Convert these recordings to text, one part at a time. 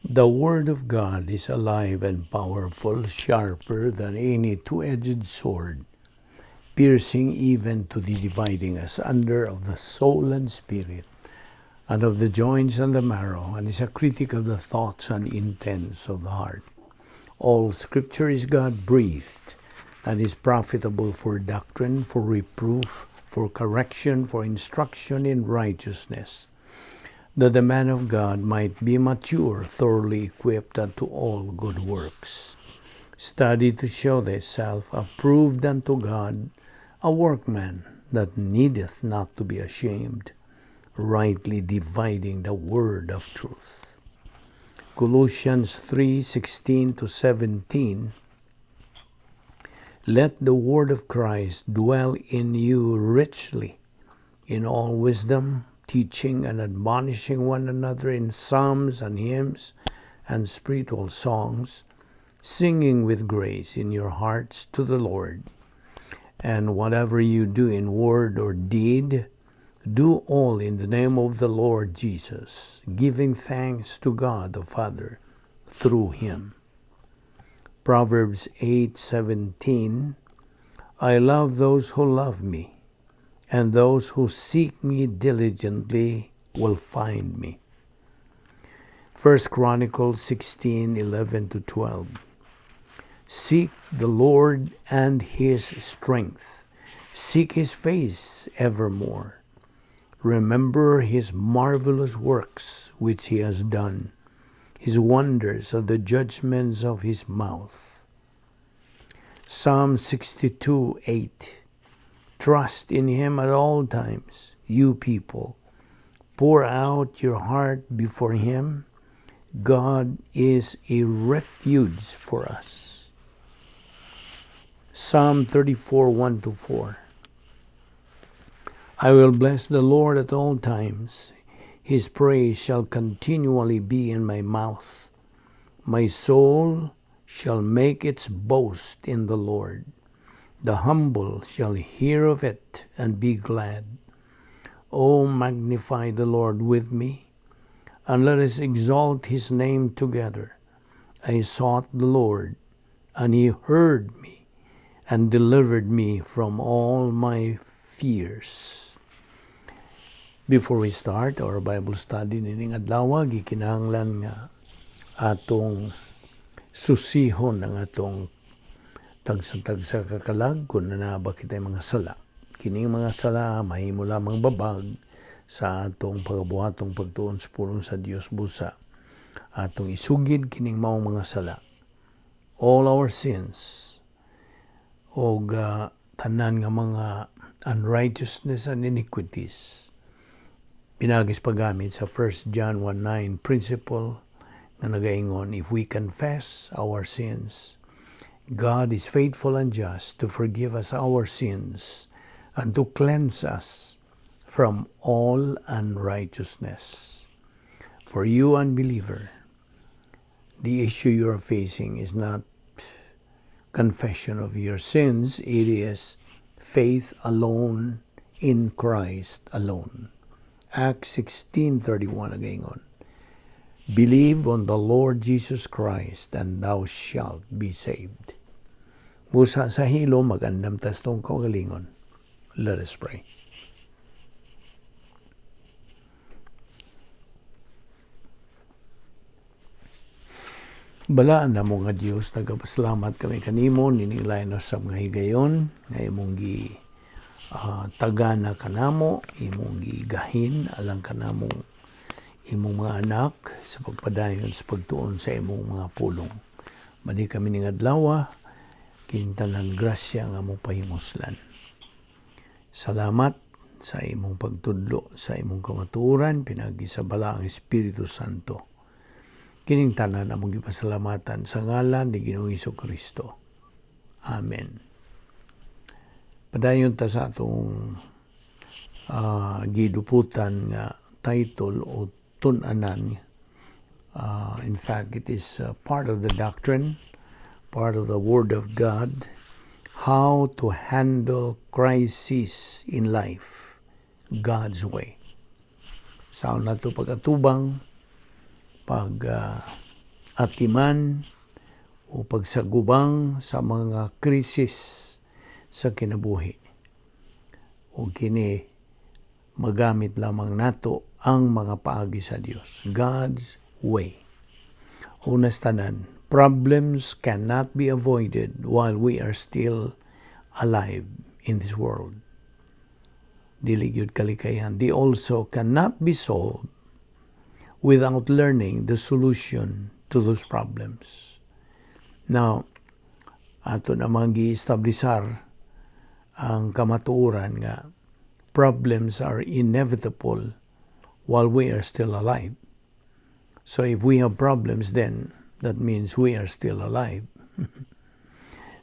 The Word of God is alive and powerful, sharper than any two-edged sword, piercing even to the dividing asunder of the soul and spirit, and of the joints and the marrow, and is a critic of the thoughts and intents of the heart. All Scripture is God-breathed, and is profitable for doctrine, for reproof, for correction, for instruction in righteousness, that the man of God might be mature, thoroughly equipped unto all good works. Study to show thyself approved unto God, a workman that needeth not to be ashamed, rightly dividing the word of truth. Colossians 3:16 to 17. Let the word of Christ dwell in you richly, in all wisdom, teaching and admonishing one another in psalms and hymns and spiritual songs, singing with grace in your hearts to the Lord. And whatever you do in word or deed, do all in the name of the Lord Jesus, giving thanks to God the Father through him. Proverbs 8:17. I love those who love me, and those who seek me diligently will find me. 1 Chronicles 16:11 to 12. Seek the Lord and his strength. Seek his face evermore. Remember his marvelous works which he has done, his wonders of the judgments of his mouth. Psalm 62:8. Trust in him at all times, you people. Pour out your heart before him. God is a refuge for us. Psalm 34:1 to 4. I will bless the Lord at all times. His praise shall continually be in my mouth. My soul shall make its boast in the Lord. The humble shall hear of it and be glad. O magnify the Lord with me, and let us exalt his name together. I sought the Lord, and he heard me and delivered me from all my fears. Before we start our Bible study nining adlaw, gikinahanglan nga atong susihon ang atong tagsa-tagsa ka kalag kung naa ba kitay mga sala. Kining mga sala mahimo lamang babag sa atong pagabuhatong pagtuon sa pulong sa Dios busa atong isugid kining maong mga sala. All our sins og tanan nga mga unrighteousness and iniquities pinaagi sa paggamit sa 1 John 1:9 principle nga nagaingon, "If we confess our sins, God is faithful and just to forgive us our sins and to cleanse us from all unrighteousness." For you, unbeliever, the issue you are facing is not confession of your sins, it is faith alone in Christ alone. Acts 16:31 nagaingon, "Believe on the Lord Jesus Christ and thou shalt be saved." Busa sa hilom, mag-andam ta sa atong kaugalingon. Let us pray. Balaan namo nga Dios, nagapasalamat kami kanimo nining lain usab nga higayon nga imong gi tagana kanamo, imong gigahin alang kanamong imong mga anak sa pagpadayon sa pagtuon sa imong mga pulong. Mali kami ning adlaw, kining tanan grasya nga mo pahimuslan. Salamat sa imong pagtudlo sa imong kamatuoran pinaagi sa Balaang Espiritu Santo. Kining tanan among gipasalamatan sa ngalan ni Ginoong Kristo. Amen. Padayon ta sa atong giduputan nga title o tun-anan. In fact, it is part of the doctrine, part of the Word of God, how to handle crisis in life, God's way. Sa nato pag-atubang, pag atiman o pagsagubang sa mga krisis sa kinabuhi. O kini magamit lamang nato ang mga paagi sa Dios, God's way. Una sa tanan, problems cannot be avoided while we are still alive in this world. Dili gyud kalikayan. They also cannot be solved without learning the solution to those problems. Now, ato namang gi-establisar ang kamatuoran nga problems are inevitable while we are still alive. So if we have problems, then that means we are still alive.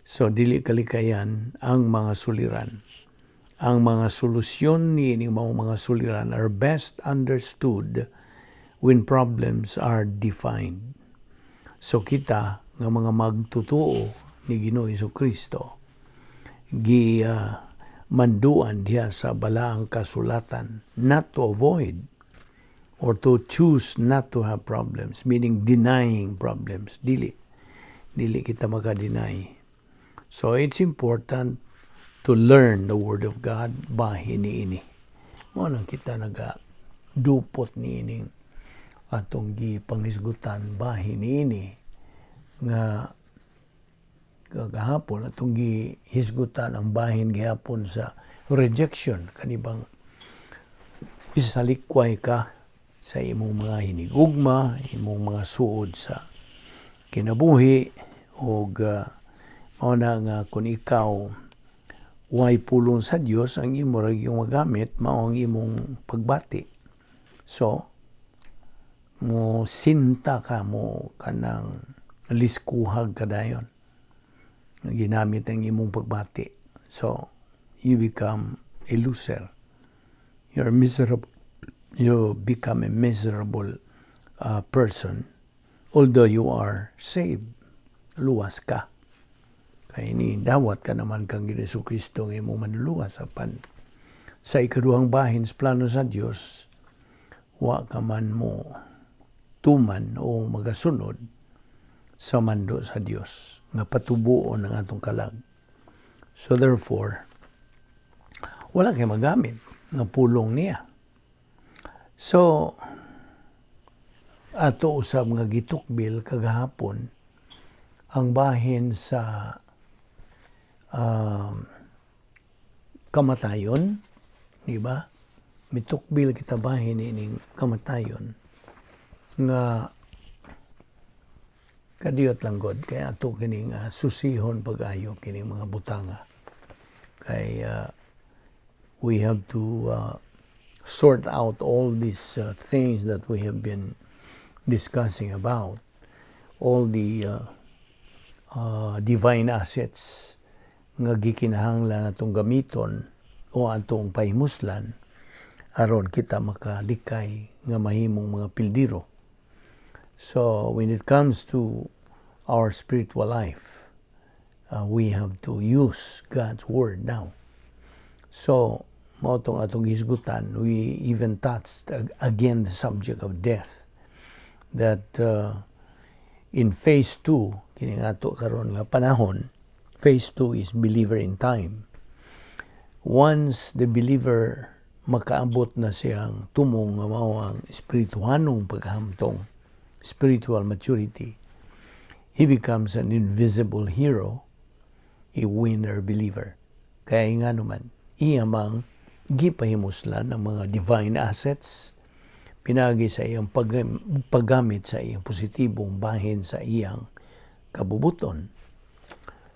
So dili kalikayan ang mga suliran. Ang mga solusyon niining mga suliran are best understood when problems are defined. So kita nga mga magtutuo ni Ginoo Kristo, gi manduan diha sa Balaang Kasulatan not to avoid or to choose not to have problems, meaning denying problems. Dili. Dili kita maka-deny. So it's important to learn the Word of God bahin niini. Mao nang kita naga dupot niining atong gipangisgutan bahin niini nga kagahapon atong gihisgutan ang bahin gihapon sa rejection, kanibang isalikway ka sa imong mga hinigugma, imong mga suod sa kinabuhi, ug mao na nga kung ikaw way pulong sa Dios, ang imo ra gyud magamit mao ang imong pagbati. So mo sinta ka, mo kanang liskuhag ka dayon. Ginamit ang imong pagbati. So you become a loser. You're miserable. You become a miserable person although you are saved. Luwas ka. Kay ni dawat ka naman kang Hesus Kristo nga imong manluluwas, apan sa ikaduhang bahin sa plano sa Dios, wa ka man mo tuman o magasunod sa mando sa Dios nga patubuon ang atong kalag. So therefore, wala kay magamit nga pulong niya. So, ato usab nga gitukbil kagahapon ang bahin sa kamatayon, di ba? Mitukbil kita bahin ining kamatayon nga kadiyot lang god kay ato kining susihon pag-ayo kining mga butanga kay we have to sort out all these things that we have been discussing about, all the divine assets nga gikinahanglan atong gamiton o atong pahimuslan aron kita makalikay nga mahimong mga pildiro. So when it comes to our spiritual life, we have to use God's word now. So mao tong atong hisgutan, we even touched again the subject of death. That in phase 2, kini nga ato karon nga panahon, phase 2 is believer in time. Once the believer makaabot na siyang tumong nga mao ang espirituhanong paghamtong, spiritual maturity, he becomes an invisible hero, a winner believer. Kaya nga naman, iya mang gipahimuslan ang mga divine assets, pinagi sa iyang paggamit sa iyang positibong bahin sa iyang kabubuton.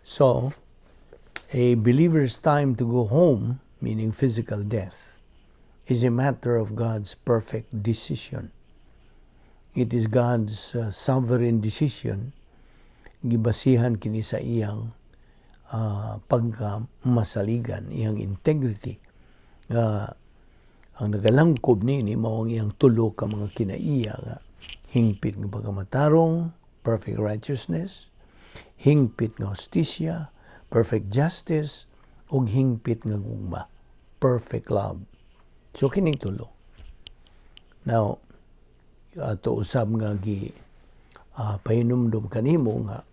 So, a believer's time to go home, meaning physical death, is a matter of God's perfect decision. It is God's sovereign decision. Gibasihan kini sa iyang pagkamasaligan, iyang integrity. Ang nagalangkob niini mao ang iyang tulo ka mga kinaiya nga hingpit nga pagkamatarong, perfect righteousness, hingpit nga hustisya, perfect justice, ug hingpit nga gugma, perfect love. So kining tulo. Now, ato usab nga gi Pahinumdum kanimo nga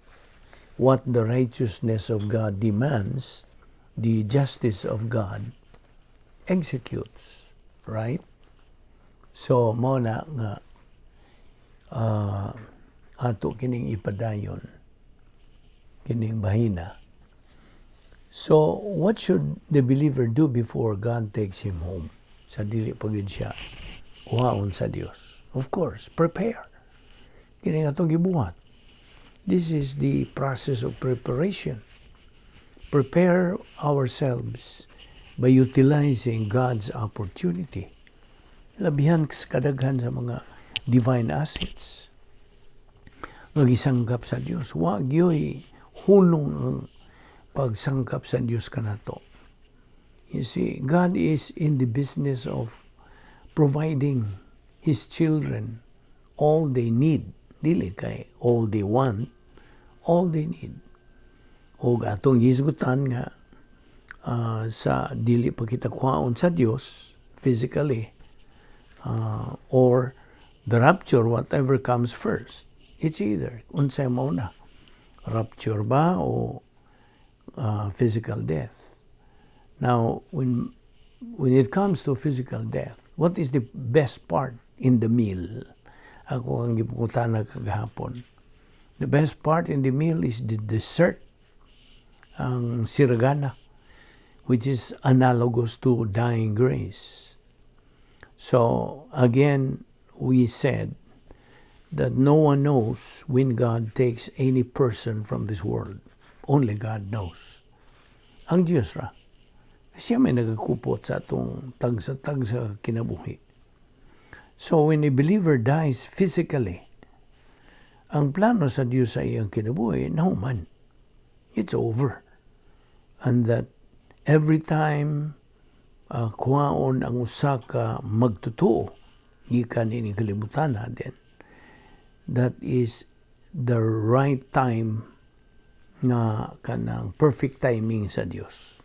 what the righteousness of God demands, the justice of God executes. Right? So, mao na nga ato kining ipadayon kining bahina. So, what should the believer do before God takes him home? Sa dili pa gyud siya kuhaon sa Dios. Of course, prepare. Kini atong gibuhat. This is the process of preparation. Prepare ourselves by utilizing God's opportunity. Labihan sa kadaghan sa mga divine assets nga gisangkap sa Dios. Wa gyoy hunong ang pagsangkap sa Dios kanato. You see, God is in the business of providing His children all they need. Dili kay all they want, all they need. O atong hisgutan nga sa dili pa kita kuhaon sa Dios physically or the rapture, whatever comes first. It's either unsay mauna, rapture ba o physical death. Now, when it comes to physical death, what is the best part in the meal? Ako ang gipangutana kagahapon. The best part in the meal is the dessert, ang siragana, which is analogous to dying grace. So, again, we said that no one knows when God takes any person from this world. Only God knows. Ang Diyos ra. Siya may nagakupot sa atong tagsa-tagsa kinabuhi. So when a believer dies physically, ang plano sa Diyos sa iyang kinabuhi, nahuman. It's over. And that every time kuhaon ang usa ka magtotoo gikan ini kalibutan, then that is the right time nga kanang perfect timing sa Dios.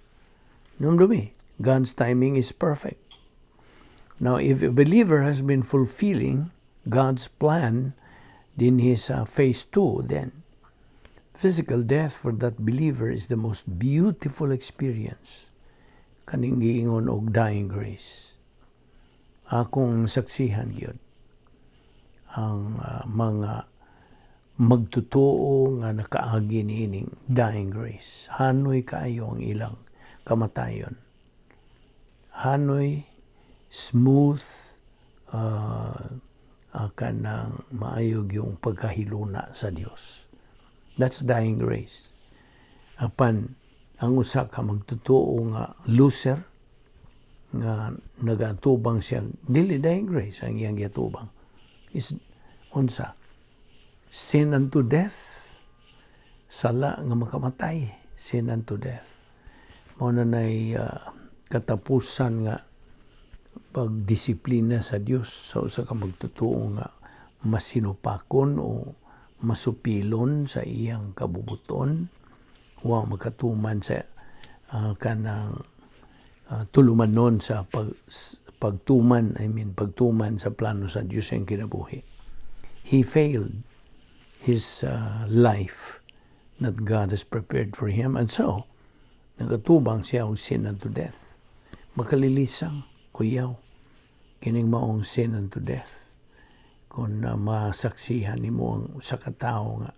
Numdumi, God's timing is perfect. Now, if a believer has been fulfilling God's plan in his phase 2, then physical death for that believer is the most beautiful experience kaning giingon og dying grace. Akong saksihan gyud ang mga magtotoo nga nakaagi niining dying grace. Hanoy kaayo ang ilang kamatayon. Hanoy, smooth, kanang maayo yung pagkahiluna sa Dios. That's dying grace. Apan ang usa ka magtotoo nga loser nga nagatubang siya, dili dying grace ang iyang giatubang, is unsa? Sin unto death, sala nga makamatay, sin unto death. Mao na nay katapusan nga pagdisiplina sa Dios sa usa ka magtotoo nga masinupakon o masupilon sa iyang kabubuton, wa makatuman sa kanang tulumanon sa pagtuman, I mean, pagtuman sa plano sa Dios sa iyang kinabuhi. He failed his life that God has prepared for him, and so nagatubang siya og sin unto death. Makalilisang kuyaw kining maong sin unto death kung masaksihan nimo ang usa ka tawo nga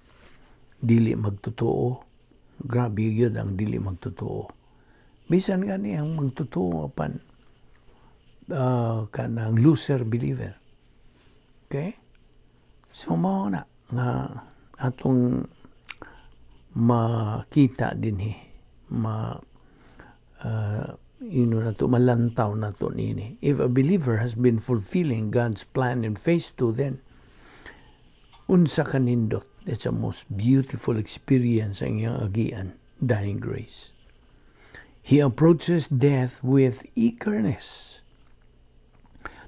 dili magtotoo. Grabe gyud ang dili magtotoo. Bisan gani ang magtotoo, apan kanang loser believer. Okay, so mao na nga atong makita dinhi, ma ino na to, malantaw na to nini. If a believer has been fulfilling God's plan in phase 2, then unsa kanindot, it's a most beautiful experience ang iyang agian, dying grace. He approaches death with eagerness.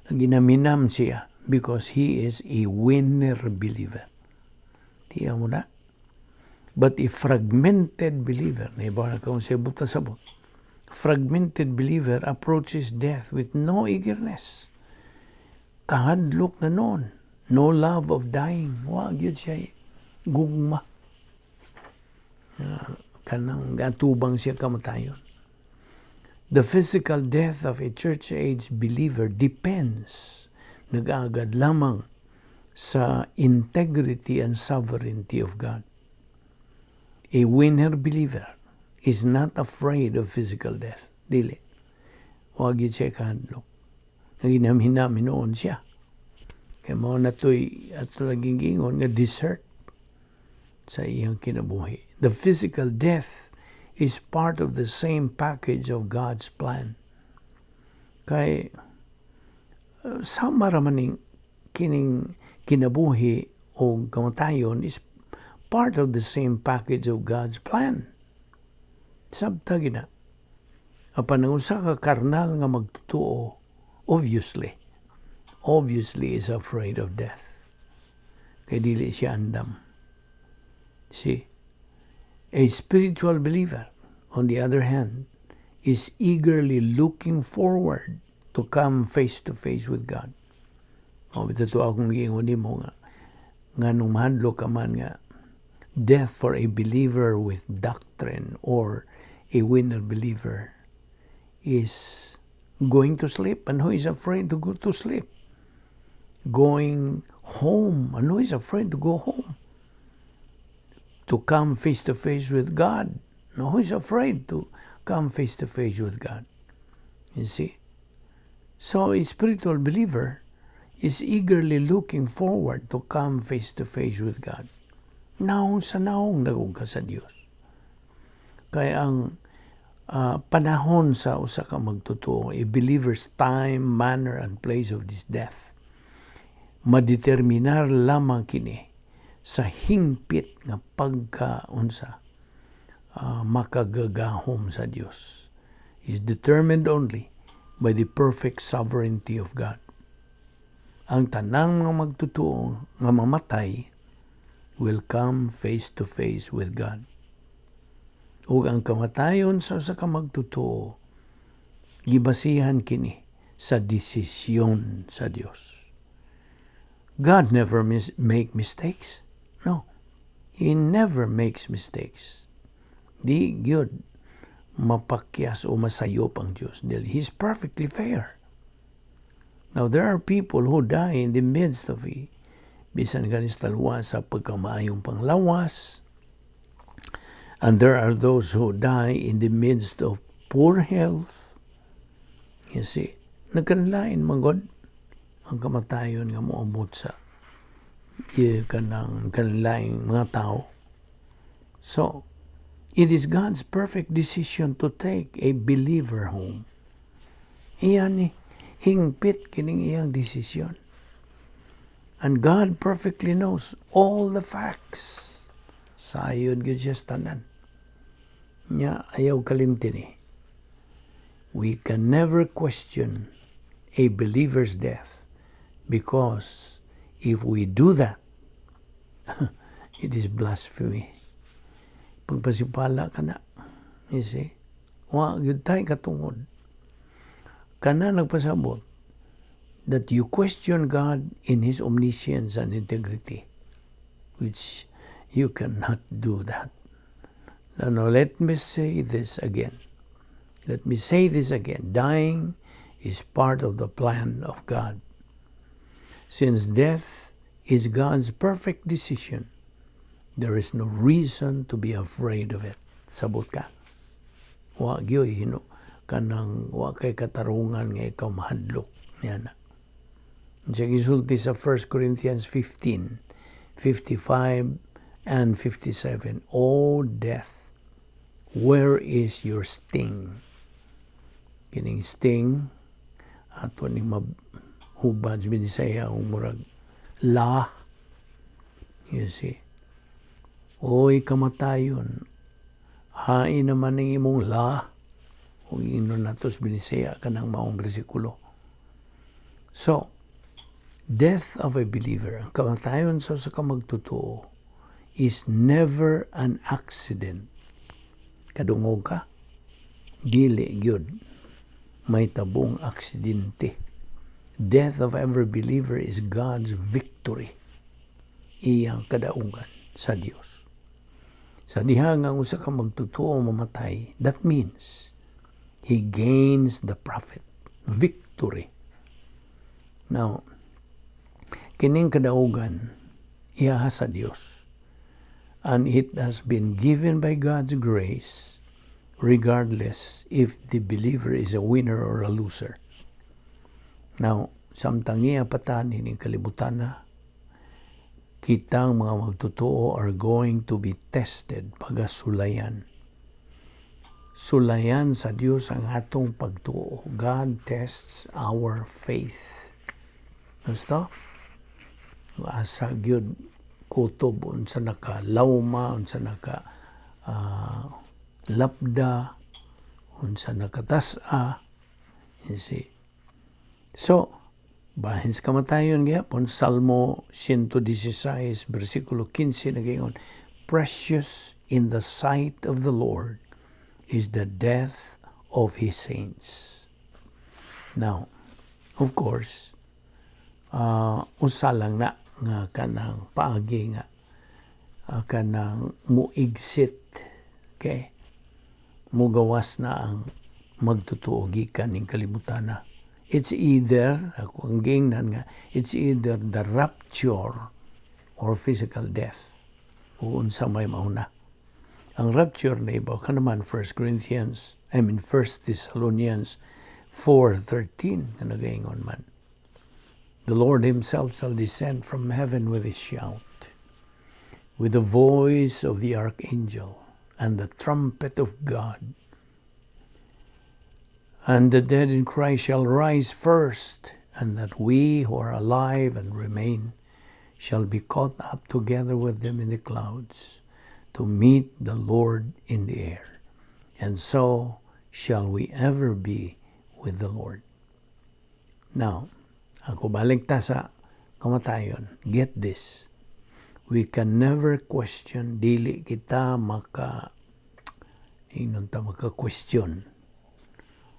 Naginaminam siya because he is a winner believer. Tiya mo na. But a fragmented believer, naiba na kung siya buta sabot, fragmented believer approaches death with no eagerness. Kahadlok na noon. No love of dying. Wa gyud siya. Gugma. Kanang atubang siya kamatayon. The physical death of a church age believer depends, nag-agad lamang sa integrity and sovereignty of God. A winner believer is not afraid of physical death. Dili. Wa gyud siya kahadlok. Naginamhinam hinuon siya. Kay mao na to'y ato laging giingon nga dessert sa iyang kinabuhi. The physical death is part of the same package of God's plan. Kay sama ra man ning kining kinabuhi o kamatayon is part of the same package of God's plan. Sabta gina. Apan ang usa ka karnal nga magtotoo, obviously is afraid of death. Kay dili siya andam. See? A spiritual believer, on the other hand, is eagerly looking forward to come face to face with God. O, ito to akong giingon nimo nga, nganong mahadlok ka man nga death for a believer with doctrine or a winner believer is going to sleep, and who is afraid to go to sleep? Going home, and who is afraid to go home? To come face to face with God. No, who is afraid to come face to face with God? You see? So a spiritual believer is eagerly looking forward to come face to face with God. Naong sa naong nagong ka sa Dios. Kaya ang panahon sa usa ka magtotoo, a believer's time, manner, and place of this death, madeterminar lamang kini sa hingpit nga pagkaunsa makagagahom sa Dios, is determined only by the perfect sovereignty of God. Ang tanang mga magtotoo nga mamatay will come face to face with God. Ug ang kamatayon sa usa ka magtotoo, gibasihan kini sa desisyon sa Dios. God never make mistakes. No. He never makes mistakes. Di gyud mapakyas o masayop ang Diyos. Dahil He's perfectly fair. Now, there are people who die in the midst of a bisan ganis talwa sa pagkamaayong panglawas. And there are those who die in the midst of poor health. You see, nagkanlain man god ang kamatayon nga moabot sa kanang kanlaing mga tao. So, it is God's perfect decision to take a believer home. Iyan ni, hingpit kining iyang desisyon. And God perfectly knows all the facts. Sayod gyud siya sa tanan. Nya ayaw kalimti ni. We can never question a believer's death because if we do that, it is blasphemy. Pagpasipala ka na. You see? Wa gyud tay katungod. Kana nagpasabot that you question God in His omniscience and integrity, which you cannot do that. Now, let me say this again. Let me say this again. Dying is part of the plan of God. Since death is God's perfect decision, there is no reason to be afraid of it. Sabot ka. Wa gyoy hino kanang wa kay katarungan nga ikaw mahadlok niya na. Siya gisulti sa 1 Corinthians 15, 55 and 57. "O death, where is your sting?" Kining sting, ato ni mahubad sa Binisaya ang murag la. You see? Oy kamatayon, hain naman ang imong la. O ingnon nato sa Binisaya kanang maong bersikulo. So, death of a believer, ang kamatayon sa usa ka magtotoo, is never an accident. Kadungog ka? Dili gyud may tabong aksidente. Death of every believer is God's victory. Iyang kadaugan. sa Dios. Sa diha nga ang usa ka magtotoo mamatay, that means he gains the profit, victory. Now, kining kadaugan iya sa Dios. And it has been given by God's grace regardless if the believer is a winner or a loser. Now, samtang iya pa ta ning kalibutan na, kitang mga magtotoo are going to be tested, pagasulayan. Sulayan sa Dios ang atong pagtuo. God tests our faith. Gusto? Asa gyud kutob unsa naka lawma, unsa naka lapda, unsa nakatas-a. You see? So, bahin sa kamatayon gihapon, Salmo 116, versikulo 15, nagaingon, "Precious in the sight of the Lord is the death of His saints." Now, of course, usa lang na nga kanang paagi nga kanang mo-exit, okay, mugawas na ang magtotoo gikan ning kalibutan na. It's either, ako ang giingnan nga, it's either the rapture or physical death o unsa may mauna. Ang rapture na iba ka naman 1 Corinthians, I mean, 1 Thessalonians 4:13 nga nagaingon man, "The Lord himself shall descend from heaven with a shout, with the voice of the archangel and the trumpet of God. And the dead in Christ shall rise first, and that we who are alive and remain shall be caught up together with them in the clouds to meet the Lord in the air. And so shall we ever be with the Lord." Now, ako balik ta sa kamatayon. Get this. We can never question, dili kita maka ingnon ta maka question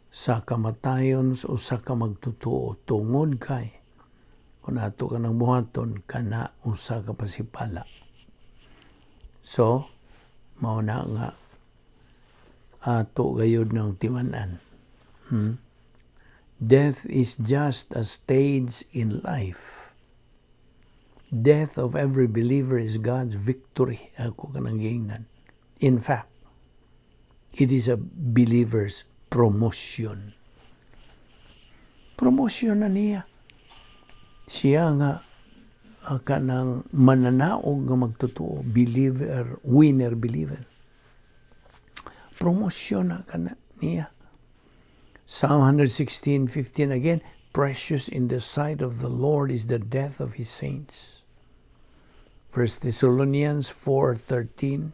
sa kamatayon sa usa ka magtotoo tungod kay kung ato ka ng buhaton kana usa ka pasipala. So, mao na nga ato gayud ng timan-an. Death is just a stage in life. Death of every believer is God's victory. Ako kanang giingnan. In fact, it is a believer's promotion. Promotion na niya. Siya nga kanang mananaog nga magtotoo, believer, winner believer. Promotion na kana niya. Psalm 116:15 again, "Precious in the sight of the Lord is the death of His saints." 1 Thessalonians 4:13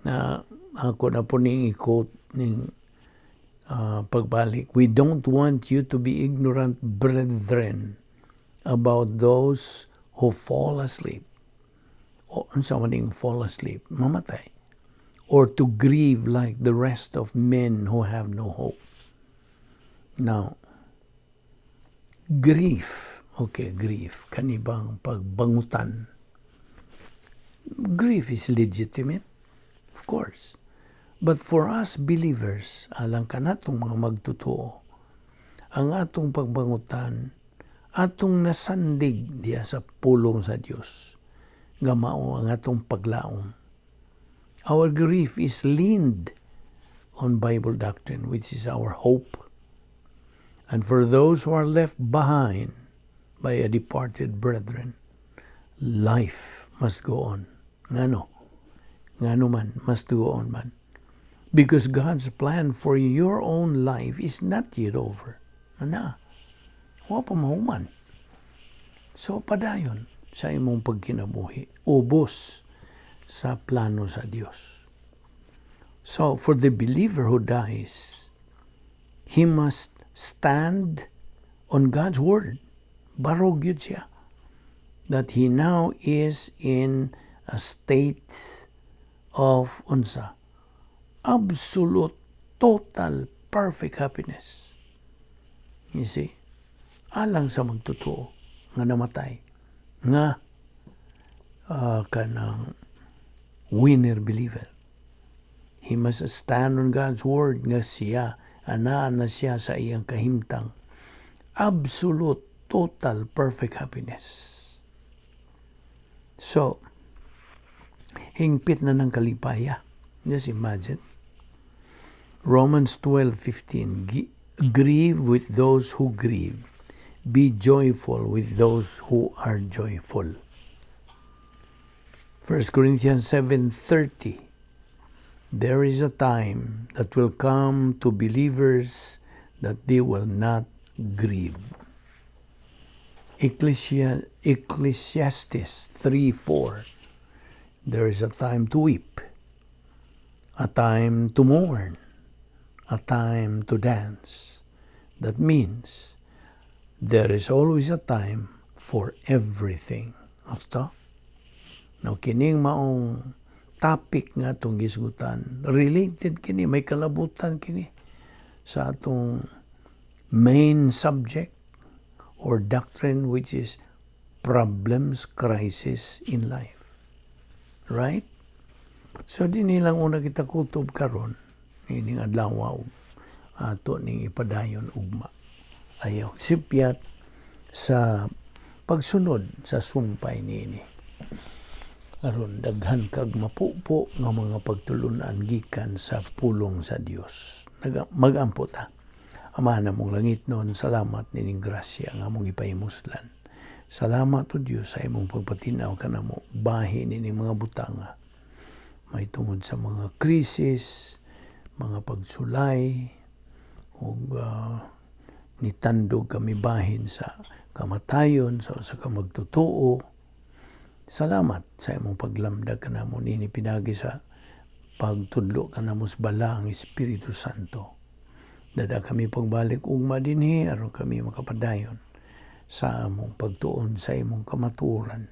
na ako na po ning i-quote ning pagbalik. "We don't want you to be ignorant, brethren, about those who fall asleep." O unsa man ning fall asleep? Mamatay. "Or to grieve like the rest of men who have no hope." Now, grief, okay, grief, kanibang pagbangutan. Grief is legitimate, of course. But for us believers, alang kanatong mga magtotoo, ang atong pagbangutan, atong nasandig diya sa pulong sa Dios nga mao ang atong paglaom. Our grief is leaned on Bible doctrine, which is our hope. And for those who are left behind by a departed brethren, life must go on. Ngano? Ngano man, must go on man. Because God's plan for your own life is not yet over. Ana, wa pa mahuman. So padayon sa imong pagkinabuhi. Ubos sa plano sa Dios. So for the believer who dies, he must stand on God's word. Barog yun siya. That he now is in a state of unsa? Absolute, total, perfect happiness. You see? Alang sa magtotoo nga namatay nga kanang winner believer. He must stand on God's word nga siya, anaa na siya sa iyang kahimtang. Absolute, total, perfect happiness. So, hingpit na ng kalipaya. Just imagine. Romans 12:15. "Grieve with those who grieve. Be joyful with those who are joyful." 1 Corinthians 7:30. There is a time that will come to believers that they will not grieve. Ecclesiastes 3:4. There is a time to weep, a time to mourn, a time to dance. That means there is always a time for everything. Gusto? Now, kining maong topic nga atong gisgutan, related kini, may kalabutan kini sa atong main subject or doctrine, which is problems, crisis in life. Right? So dinhi lang una kita kutob karon nining adlaw, ato ning ipadayon ugma. Ayaw sipyat sa pagsunod sa sumpay niini. Aron daghan kag mapupo nga mga pagtulunan gikan sa pulong sa Dios. Magampo ta. Ama namong langitnon, salamat nining grasya nga among gipahimuslan. Salamat o Dios sa imong pagpatinaw kanamo bahin nining mga butanga. May tungod sa mga krisis, mga pagsulay, ug nitandog kami bahin sa kamatayon sa usa ka magtotoo. Salamat sa imong paglamdag kanamo nini pinagi sa pagtudlo kanamo sa Balaang Espiritu Santo. Dad-a kami pagbalik ugma dinhi aron kami makapadayon sa among pagtuon sa imong kamatuoran.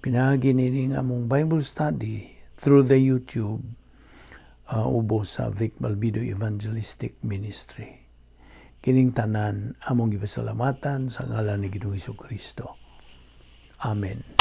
Pinaagi nining among Bible study through the YouTube ubos sa Vic Balbido Evangelistic Ministry. Kining tanan among gipasalamatan sa ngalan ni Ginoong Kristo. Amen.